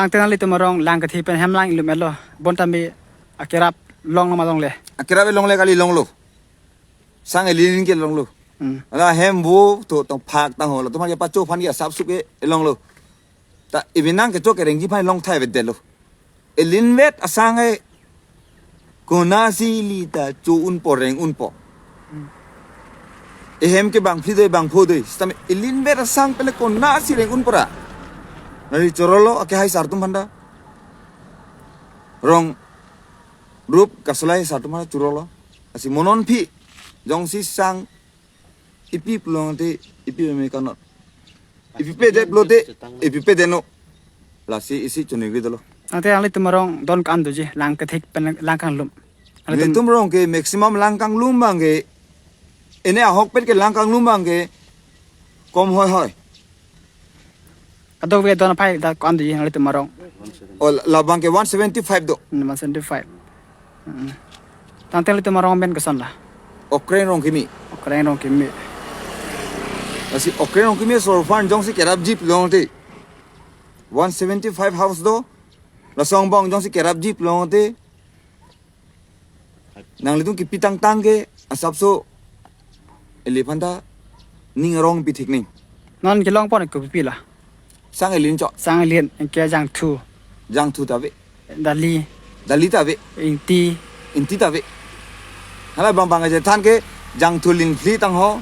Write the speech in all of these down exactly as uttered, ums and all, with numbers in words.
Tangte nanglitum arong lang kethe pen hem lang-iklo melo. Bonta me akerap long ma longle. Akerap longle kali, longlo. Sang elin ke longlo. Hmm. Hala hem vo to tong phak tang ho. Latum ke pacho aphan ke asap sup ke longlo. Ta iminang kecho kerengji aphan longthai avedetlo. Elinvet asang ke konatsi ili ta cho unpo reng unpo. Hmm. Ehem ke bangphli do bangpho do. Sitame elinvet asang pele konatsi reng unpo ra. Nari chorolo akehai asar atum aphanta. Rong rup kasolai asar atum aphanta chorolo. Lasi mo non aphi jongsi sang ipi pulote ipi meme kanot. Ipi pedet pulote ipi pedetnon. Lasi isi choningri dolo. Ante nanglitum arong don ko-an doji lang kethek pen lang kanglum? Nanglitum arong ke maximum lang kanglum abang ke, ene ahokpet ke lang kanglum abang ke kom hoi hoi. Kadokave don aphai dak ko-an doji nanglitum arong? Oh, labang ke one seventy-five do. Hmm, one seventy-five. Hmm. Tangte nanglitum arong amen koson la? Okreng Rongkimi. Okreng Rongkimi. Lasi Okreng Rongkimi asor aphan jongsi kerapji pulote one seventy-five house do. Laso angbong jongsi kerapji pulote nanglitum kipi tangtang ke asapso ili aphanta ning arong pi thik ning. Non kelongpon ke kopi la? Sang elin chot. Sang elin, anke jangthu. Jangthu ta ave. Dali. Dali ta ave. Ingti. Ingti ta ave. Hala bang bang aja than ke jangthu lin phli tang ho.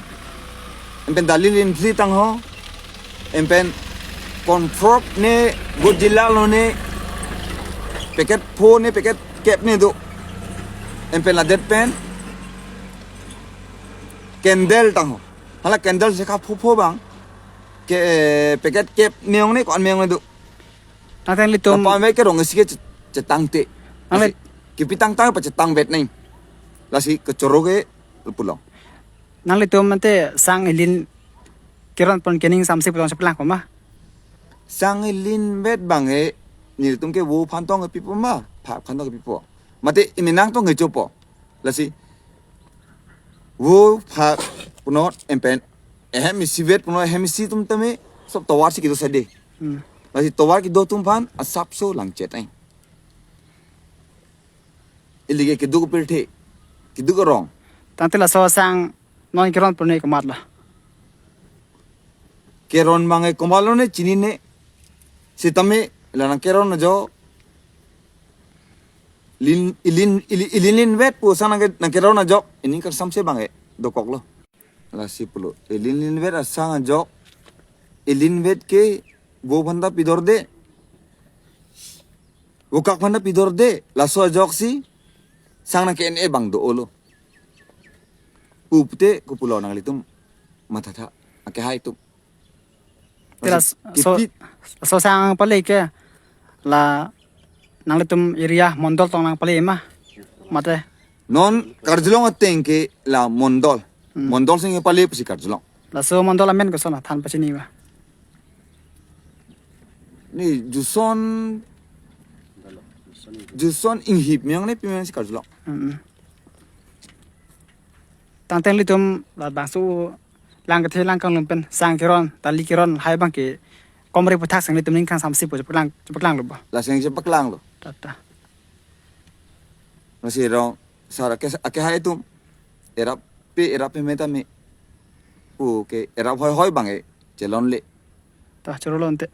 Empen dali lin phli tang ho. Empen comfort ne, Godzilla lo ne, packet pho ne, packet kep ne do. Empen ladet pen candle tang ho. Hala candle si kapho pho abang ke, eh, packet kep meong ne, ko-an meong ne do. Tangte nanglitum. Napa me ke rong isi ke chet-, chetangte. Nanglit- Lasi kipi tangtang pachetangvet nang. Lasi kechoro ke pulo. Nanglitum ante sang elin keronpon kening samsi pulo chepaklangpo ma? Sang elinvet abang ke nelitum ke vo aphan tong kepipo ma, phak aphan tong kepipo. Mate iminang tong kechopo. Lasi vo phak punot empen ehem isivet punot ehem isi atum tame sob tovar si kedo sade. Hmm. Lasi tovar kedo atum aphan asapso langchet ai. Ili ke keduk pirthe, keduk arong. Tangte laso sang non keronpon ke komat la? Keron abang ke komat lo ne chinine. Sitame la nangkeron ajo lin, ilin, ili, ilin linvet pu sang nang, nangkeron ajok, ili kasamse abang ke dokoklo. Lasi pulo. Ilin linvet asang ajok. Ilinvet ke vo aphanta pidorde. Vokak aphanta pidorde. Laso ajoksi sang nangke-en-e abang do-olo. Upte kopulo nanglitum mathatha. Akehai atum. Tira. Lasi so, kipi- so sang pale ke la nanglitum area mondol tong nangpale ma? Mate. Non karjulong ateng ke la mondol. Hmm. Mondol sing pale pusi karjulong. Laso mondol amen koson la than pachini ma? Ne Juson, Juson Inghip meong ne pi meong si karjulong. Hmm. Tangte nanglitum labangso lang kethe lang kanglum pen sang keron, dali keron hai abang ke komre puthak sang nanglitum ning kangsamsi pu chepaklang, chepaklanglo ba? Lasi chepaklanglo. Tata. Lasi rong asar ake, akehai atum erap pe, erap pe meta me. Pu ke erap hoi hoi abang ke chelonle. Ta chorolo ante.